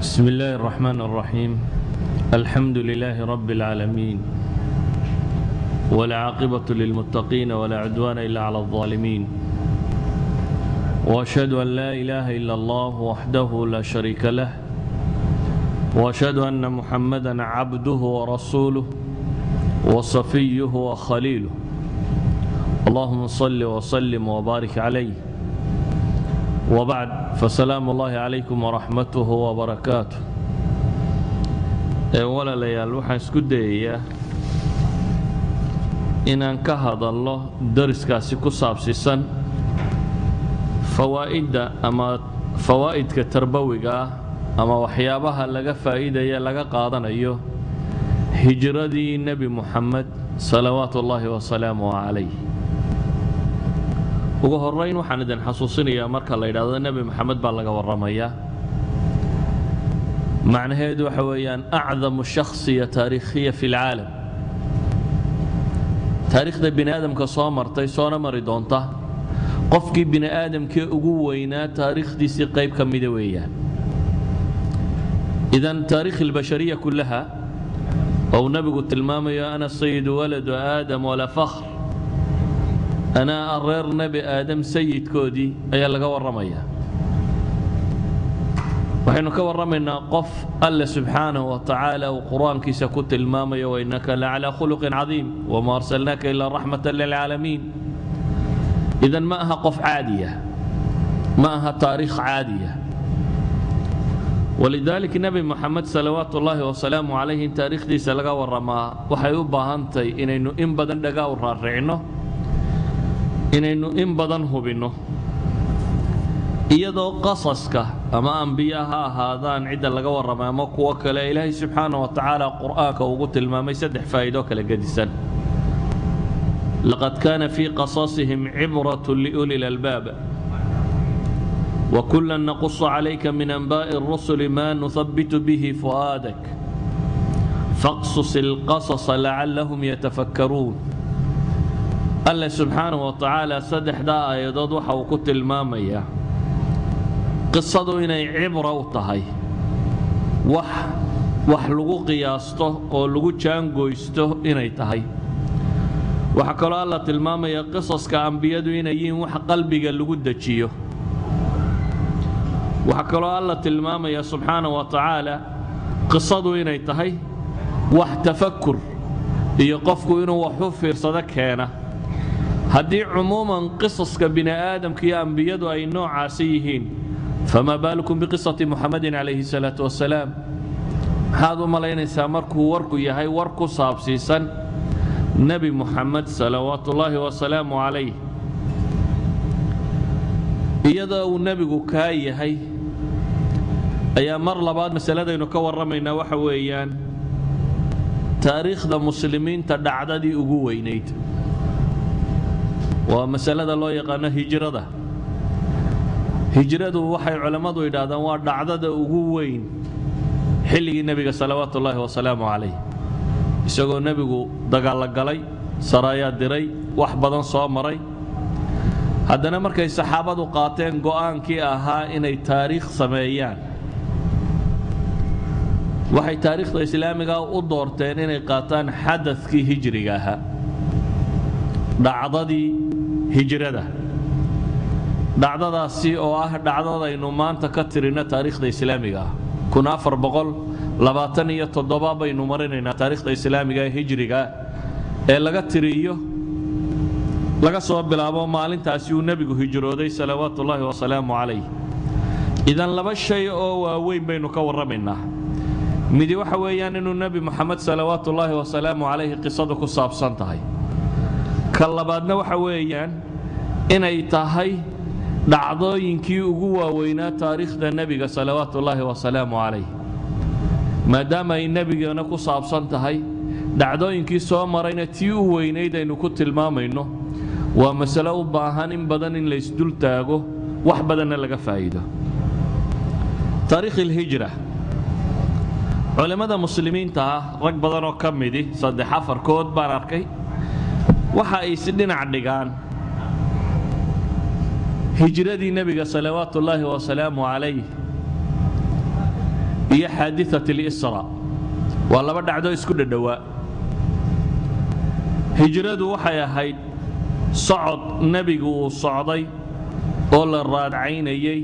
بسم الله الرحمن الرحيم، الحمد لله رب العالمين، والعاقبة للمتقين، ولا عدوان إلا على الظالمين، وأشهد أن لا إله إلا الله وحده لا شريك له، وأشهد أن محمدا عبده ورسوله وصفيه وخليله. اللهم صل وسلم وبارك عليه. وبعد، فسلام الله عليكم ورحمته وبركاته. Walaalayaal, waxaan isku dayayaa inaan ka hadalno dariskaasi ku saabsiisan fawaa'idda ama fawaa'idka tarbawiga ah ama waxyaabaha laga faa'iidaya, laga qaadanayo hijradii Nebi Muxamed salawaatu ullaahi wasalaamuh calayh. Ugu horeyn, waxaan idin xasuusinayaa, marka la yidhaahdo Nebi Moxamed baa laga warramayaa, macnaheedu waxa weeyaan acdamu shakhsiya taariikhiya fi lcaalam, taariikhda bini aadamka soo martay soona mari doonta, qofkii bini aadamkee ugu weynaa taariikhdiisii qayb ka mida weeyaan. Idan taariikh albashariya kullaha oo uu nebigu tilmaamayo "ana sayidu waladu aadam walaa fakhr", anaa reer Nebi Aadam sayidkoodii, ayaa laga warramaya. Waxaynu ka warramaynaa qof Alle subxaanahu wa tacaala uu Qur-aankiisa ku tilmaamayo "wainaka la calaa khuluqin cadiim wama arsalnaaka ilaa raxmatan lilcaalamiin". Idan ma aha qof caadiya, ma aha taariikh caadiya. Walidalik Nebi Moxamed salawaatu ullaahi wasalaamu calayh in taariikhdiisa laga warramaa waxay u baahantahay inaynu in badan dhagaa u raaricno, inaynu in badan hubinno, iyadoo qasaska ama ambiya ha ahaadaan cidda laga warramay ama kuwo kale, Ilaahay subxaana wa tacaala Qur'aanka ugu tilmaamay saddex faa'iido kala gedisan: "laqad kaana fii qasasihim cibratun liuli lalbaab", "wakula naqusu calayka min anbaa'i الrusuli ma nuhabitu bihi fu'aadak faqsus ilqasasa lacallahum yatafakkaruun". Alle subxaanahu wa tacaala saddexdaa aayadood waxa uu ku tilmaamayaa qisadu inay cibra u tahay, wax lagu qiyaasto oo lagu jaangoysto inay tahay. Waxaa kaloo Alla tilmaamaya qisaska ambiyadu inay yihiin wax qalbiga lagu dejiyo. Waxaa kaloo Alla tilmaamaya subxaana wa tacaala qisadu inay tahay wax tafakur iyo qofku inuu wax u fiirsado keena. Haddii cumuuman qisaska bini aadamka iyo ambiyadu ay noocaasi yihiin, famaa baalukum biqisati Muxamedin calayhi salaatu wasalaam? Maxaad u malaynaysaa markuu warku yahay war ku saabsiisan Nebi Muxamed salawaatu ullaahi wasalaamu calayh? Iyadoo uu nebigu kaa yahay ayaa mar labaad masaladaynu ka warramaynaa waxa weeyaan taariikhda muslimiinta dhacdadii ugu weynayd, waa masalada loo yaqaano hijrada. Hijradu waxay culammadu yidhahdaan waa dhacdada ugu weyn xilligii nebiga salawaatu ullaahi wasalaamu calayh. Isagoo nebigu dagaalla galay, saraayaa diray, wax badan soo maray, haddana markay saxaabadu qaateen go'aankii ahaa inay taariikh sameeyaan, waxay taariikhda islaamiga u doorteen inay qaataan xadadkii hijriga ahaa, dhacdadii hijrada. Dhacdadaasi oo ah dhacdadaynu maanta ka tirino taariikhda islaamiga ah, 1427 baynu marinaynaa taariikhda islaamiga ee hijriga ee laga tiriyo, laga soo bilaabo maalintaasi uu nebigu hijrooday salawaatu ullaahi wasalaamu calayh. Idan laba shay oo waaweyn baynu ka warramaynaa. Midi waxa weeyaan inuu Nebi Moxamed salawaatu ullaahi wasalaamu calayhi qisadu ku saabsan tahay. Ka labaadna waxa weeyaan inay tahay dhacdooyinkii ugu waaweynaa taariikhda nebiga salawaatu ullaahi wasalaamu calayh. Maadaama ay nebigana ku saabsan tahay, dhacdooyinkii soo marayna tii u weynayd aynu ku tilmaamayno, waa masalo u baahan in badan in laysdul taago, wax badanna laga faa'iido. Taariikh ilhijra, culimmada muslimiinta ah rag badan oo ka midi, saddex afarkood baan arkay, waxa ay si dhinac dhigaan hijradii nebiga salawaatu ullaahi wasalaamu calayh. Iyo xaadiثat اlisra waa laba dhacdo isku dhadhowaa. Hijradu waxay ahayd socod nebigu uu socday oo la raadcaynayey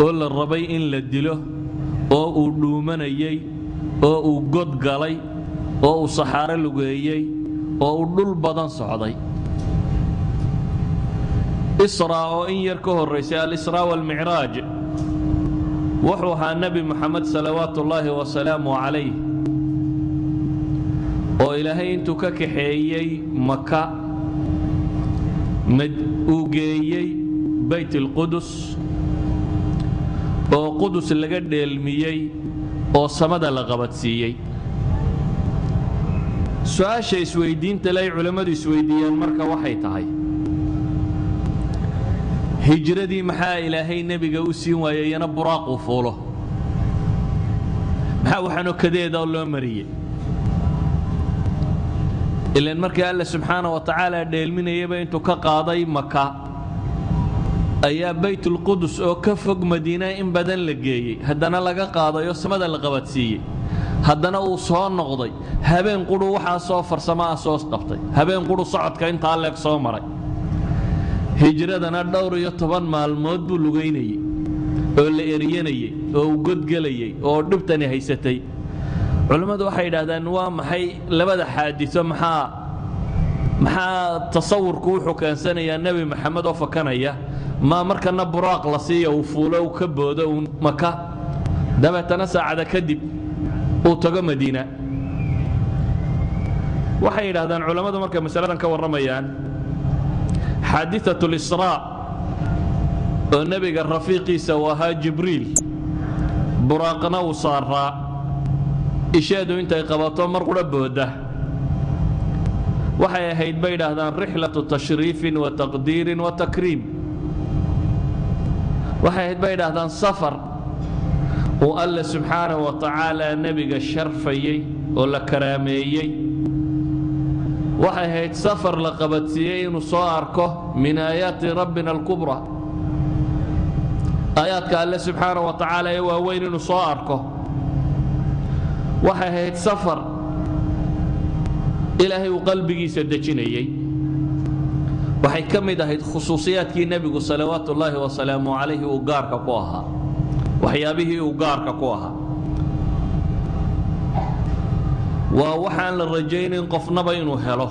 oo la rabay in la dilo, oo uu dhuumanayey, oo uu god galay, oo uu saxaaro lugeeyey, oo uu dhul badan socday. Israa oo in yar ka horraysay, alisraa waalmicraaj, wuxuu ahaa Nebi Moxamed salawaatu ullaahi wasalaamu calayh oo Ilaahay intuu ka kaxeeyey Maka uu geeyey Bayt alqudus, oo Qudus laga dheelmiyey oo samada la qabadsiiyey. Su-aasha isweydiinta le ay culammadu isweydiiyaan marka waxay tahay: hijradii maxaa Ilaahay nebiga u siin waayey iyana buraaquu fuulo? Maxaa waxaanoo kadeeda loo mariyey? Ilaan markii Alle subxaana wa tacaala dheelminayaba intuu ka qaaday Maka ayaa Baytulqudus oo ka fog Madiina in badan la geeyey, haddana laga qaaday oo samada la qabadsiiyey, haddana uu soo noqday. Habeen quru waxaa soo farsamo ah soo qabtay, habeen quru socodka intaa leeg soo maray. Hijradana dhowr iyo toban maalmood buu lugaynayey oo la eryanayey oo uu godgelayey oo dhibtani haysatay. Culammadu waxay yidhahdaan: waa maxay labada xaadiso? Maxaa tasawurku wuxuu keensanayaa Nebi Maxamed oo fakanaya maa markana buraaq la siiya, uu fuulo, uu ka boodo uu Maka, dabeetana saacada kadib uu tago Madiina? Waxay yidhahdaan culammadu markay masaladan ka warramayaan, xaadiثaة اlisraa oo nebiga rafiiqiisa uu ahaa Jibriil, buraaqna uu saaraa, isheedu intay qabato mar qudha booda, waxay ahayd, bay yidhaahdaan, rixlaةu tashriifin wa taqdiirin wa takriim. Waxay ahayd, bay yidhaahdaan, safar uu Alle subxaanaه wa tacaala nebiga sharfayey oo la karaameeyey. Waxay ahayd safar la qabadsiiyey inuu soo arko min aayaati rabbina alkubra, aayaadka Alle subxaana wa tacaala ee waaweyn inuu soo arko. Waxay ahayd safar Ilaahay uu qalbigiisa dejinayey. Waxay ka mid ahayd khusuusiyaadkii nebigu salawaatu ullaahi wasalaamu calayhi uu gaarka ku ahaa, waxyaabihii uu gaarka ku ahaa. Waa waxaan la rajaynayn qofnaba inuu helo.